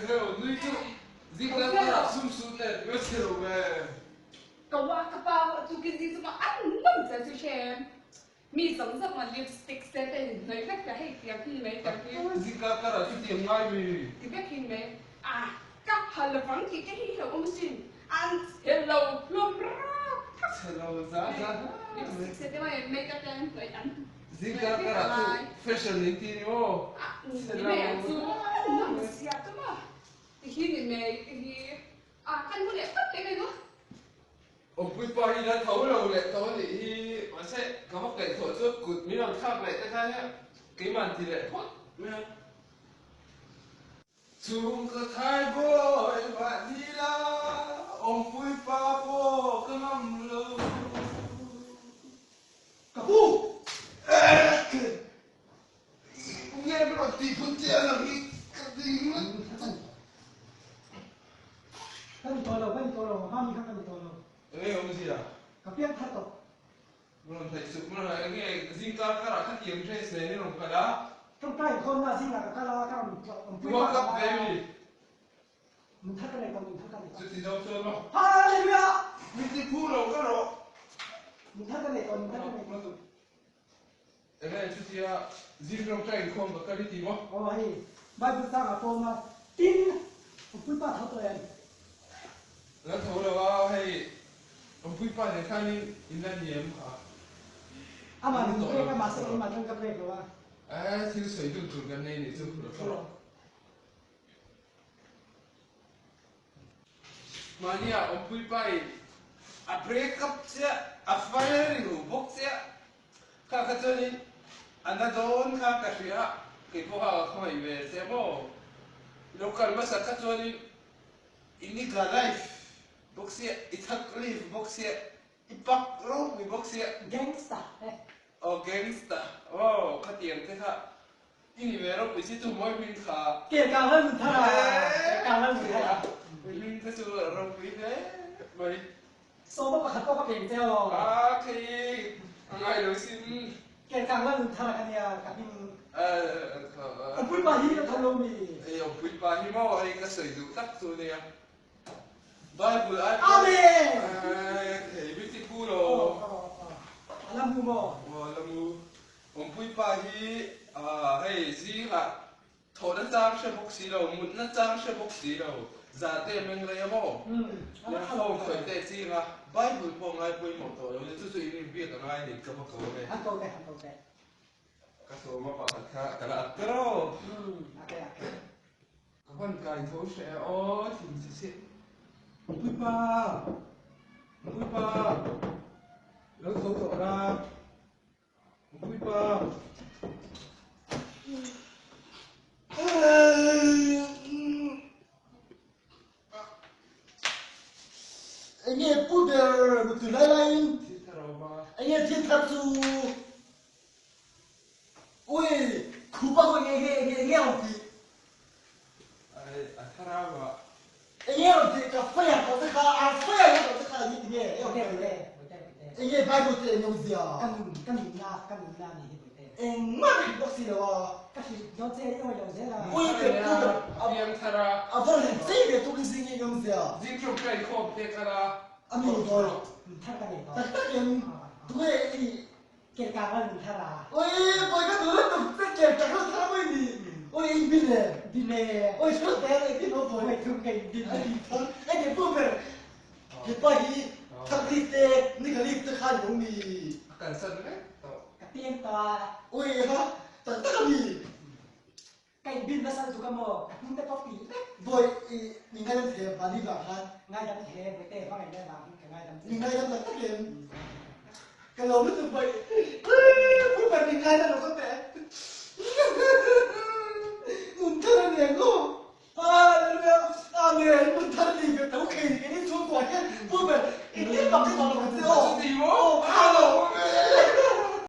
Heo nui chu zinglam karah sum sut nen ka chhe lo ve. Ka wa ka pa pawh chu kin zing chu ma an ngam che chu hre mi zawng zawng a lipstick sen te in hnawih vek ta hei tiang hi ni mai tiang hi. Zinglam karah chu tiang ngai mi. Ti vek hi ni mai a ka phal lovang tih te hi hlauh awm asin an chhe lo hlawm rap thak. Chhe lo za za hle mai. Lipstick sen te mai makeup te an hnawih an Zingkar karah chu fashion in ti ni maw? Awmpui pa hi la tho lo leh tawh a nih hi, mahse ka va kaih thawh chuan kut min rawn thlak leh te kha hian keimah an ti leh phawt mai a. Chung ka thai bawi mah ni la, awmpui pa pawh ka ngam lo. Ka pu! Nge min rawn tih phun che a lang hi ka ding lutuk. Ka ni tawh lo, ka ni tawh lo, hma mi kha ka ni tawh lo. Enge awmzia? Ka piang thar tawh. Min rawn hnaih suh, min rawn hnaih enge zingkar karah khatiang dress nen i rawn kal a? Tawngtai inkhawmna zingah ka kal a, ka rawn awmpui I work up ve mi? Min thar ka nei tawh, min thar ka nei tawh. Chuti zawng chuan maw? Hallelujah! Min ti phu lo ka rawh. Min thar ka nei tawh, min thar ka nei tawh. Enge chutia zing tawngtai inkhawm ka kal i ti maw? Aw hei, Bible changah pawm a, tin, awmpui pa tho tawh em? La tho lo a, hei awmpui pa nen khan in in la ni em kha? Amah min break a, mahse keimah chuan ka break lo a. Eh, thil sawi dun tur kan nei nih chu, lo tho rawh. Mahnia awmpui pa in a break up chiah, a fire ru bawk chiah. Kha kha chuanin a na dawn kha ka hria a, kei pawh kha ka khawngaih ve che maw? Lo kal hmasa kha chuanin i nigga life bawk sia, i thug life bawk sia, i pak ropui bawk sia. Gangsta eh. Aw gangsta, aw khatiang te kha I ni ve ropui si chu mawi hming kha. Ke kang lal nun thar a, ke kang lal nun thar a. Mawi hming kha chu a ropui hle mai. Sawma pakhat pawh ka peng che aw. A thei a ngai lo sin. Ke kang lal nun thar a ka nia ka hming. Awmpui pa hi ka tho lo mi. Hei awmpui pa hi maw hei ka sawi duh tak chu nia. Bible ai pawh. Amen. Thei mi ti phu lo. A la mu maw? Aw a la mu. Awmpui pa hi hei zingah thawhna chang hre bawk si lo, mutna chang hre bawk si lo, zah te meng rei a maw? Leh phone khawih te chinga Bible pawh ngai pawimawh tawh lo nia, chu chu in inbiak a ngai ni ka va ko nge. Han ko teh, han ko teh. Ka sawma pakhat kha ka la ak ber aw. Ka van kai tho hreh aw thin che che. Awmpui pa, awmpui pa, lo tho tawh la. Puipa. Enge pu ber mutu lai laiin enge thil thar chu ui khupa ko enge enge enge enge ang ti A thara Enge rawn tih ka fire tawh te kha a fire lo tawh te kha enge tinge enge bible te enge awmzia ka nun ka nunna ka nunna ni hi boite engmah ka hrilh bawk si lo a ka hrilh dawn che i awih lo zel a ui ve pu ber a piang thar a a va rawn chei ve tuk in zing enge awmzia zing tawngtai khawm te kal a a mi dawn nun thar ka nei tawh tak tak em tunge i Kel kang a nun thar a. Oi bawi ka duh lutuk che kel kang a thar mawi ni. Oi in bin e. Bin e. Oi thil te le bin ho bawi. Oi thum ka in bin e. Ai ke pu ber. He pa hi thak li te ni ka li te kha ni mi. A kan san vek tawh. Ka piang tawh a. Oi ha tak tak a mi. Ka in bin nasa lutuk a maw? Ka hnung te pawh pilh vek. Bawi i mi ngaidam the mahni vang khan. Ngaidam the Bawihte hmangaih leh vang in ka ngaidam che. Mi ngaidam tak tak em? Ka lawm lutuk bawi. Pu ber mi ngaidam lo ka teh.